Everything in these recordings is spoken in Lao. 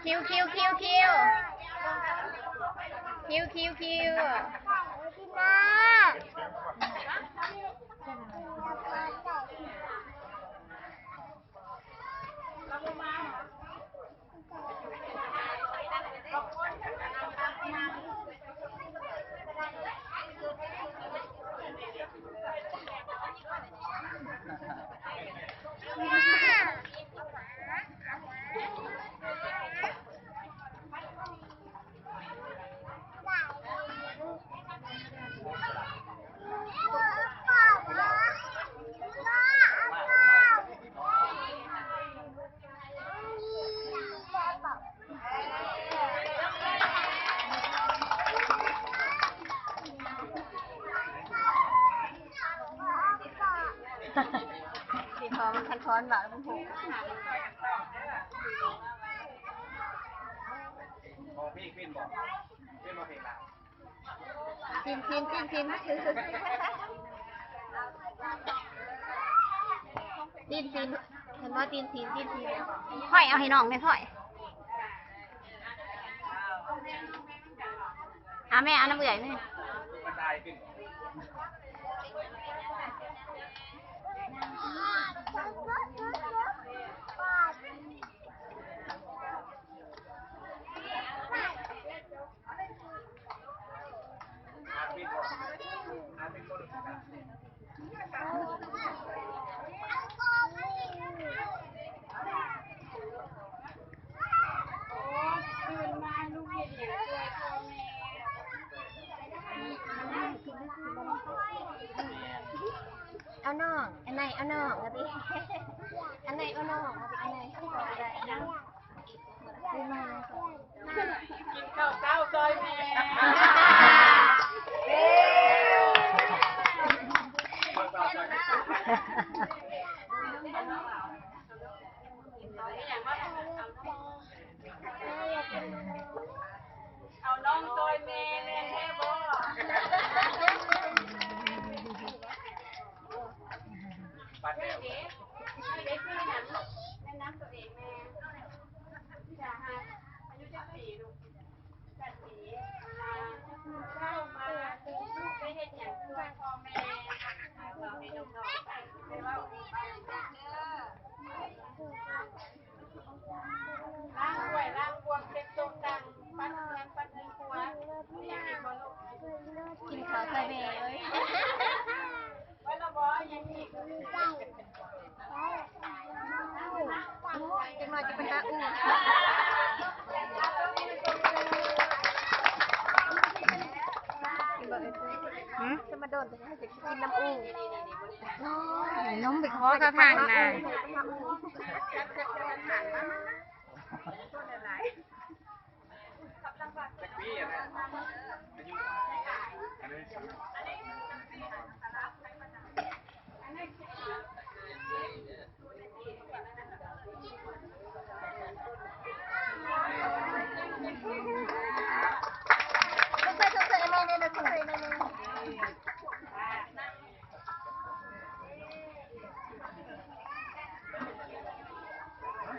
ຄິວ ຄິວ ຄິວ ຄິວ ຄິວ ຄິວ ຄິວ. ຊິຂໍມັນຄັນຄອນວ່າບໍ່ຮູ້ ຮ້ອງເພງເປັນບໍ່? ເປັນບໍ່ເພງລາວ? ຕິນ ຕິນ ຕິນ ຕິນ ຕິນ ຕິນ ເຫັນບໍ່? ຕິນ ຕິນ ຕິນ ຕິນ. ພ້ອຍ ເອົາໃຫ້ນ້ອງແດ່ ພ້ອຍ. ອາ ແມ່ເອົານຳເອື້ອຍແມ່. ເອົານ້ອງ ອັນໃນເອົານ້ອງວ່າຕິ ອັນໃນເອົານ້ອງວ່າຕິ ອັນໃນເອົານ້ອງ. ກິນເຂົ້າເຊົ້າຊ່ອຍແມ່. ເອົານ້ອງຊ່ອຍແມ່ ແມ່ນແທ້ບໍ່? ເດ້ ເດ້ ເດ້ ຊື່ຫຍັງລູກ? ແນະນຳຕົວເອງແດ່. ທິດາຮັກ ອາຍຸຈັກປີລູກ? ແປດປີ. ເຈົ້າມາ ລູກໄດ້ເຮັດຫຍັງຊ່ວຍພໍ່ແມ່? ເວົ້າໃຫ້ນ້ອງໆຟັງ ໄດ້ເວົ້າໃຫ້ຟັງເດີ. ລ້າງຖ້ວຍລ້າງບ່ວງ ເຊັດໂຕະຕັ່ງ ປັດເຮືອນປັດເຮືອນຄົວ ມີຫຍັງອີກບໍ່ລູກ? ກິນເຂົ້າໃສ່ແມ່ເອີຍ. ເບິດແລ້ວບໍ່? ຍັງອີກ? ໂອ້ຍ ຈັກໜ່ອຍຈະໄປຫາອູ່. ຫຶ? ຈະມາດົນ ຈະກິນນ້ຳອູ່. ໂອ້ຍ ນົມໄປຂໍເຂົ້າທາງນາ. ຈັກປີອັນນັ້ນ? ອາຍຸ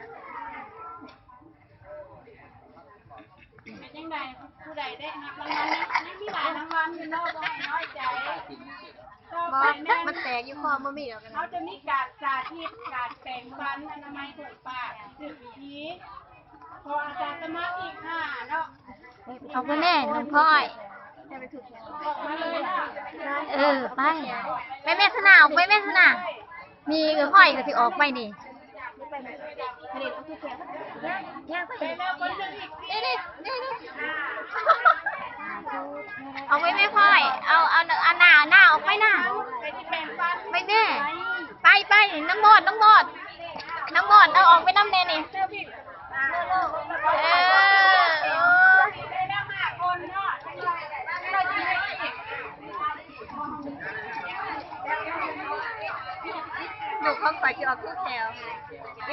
ອັນນີ້ ເປັນຈັ່ງໃດ? ຜູ້ໃດໄດ້ຮັບລາງວັນ? ຍັງ ຍັງມີຫຼາຍລາງວັນຢູ່ເນາະ ບໍ່ໃຫ້ນ້ອຍໃຈ. ບໍ່ ມັນແຕກຢູ່ຄໍ ບໍ່ມີດອກ. ເຮົາຈະມີການສາທິດການແປງຟັນອະນາໄມຖົງປາກ ຖືກວິທີ ຂໍອາສາສະໝັກອີກຫ້າເນາະ. ອອກໄປແມ່ ນ້ອງພອຍ. ອອກມາເລີຍເນາະ. ເອີ ໄປ ໄປແມ່ຊະນາ ອອກໄປແມ່ຊະນາ. ນີ້ເອື້ອຍພອຍກໍຊິອອກໄປນີ້. ເອົາໄວ້ແມ່ພອຍ ເອົາ ເອົາ ເອົາໜ້າ ໜ້າອອກໄປໜ້າ. ໄປແມ່ ໄປ ໄປ ນ້ອງບອດ ນ້ອງບອດ ນ້ອງບອດ ເອົາອອກໄປນຳແດ່ນີ້.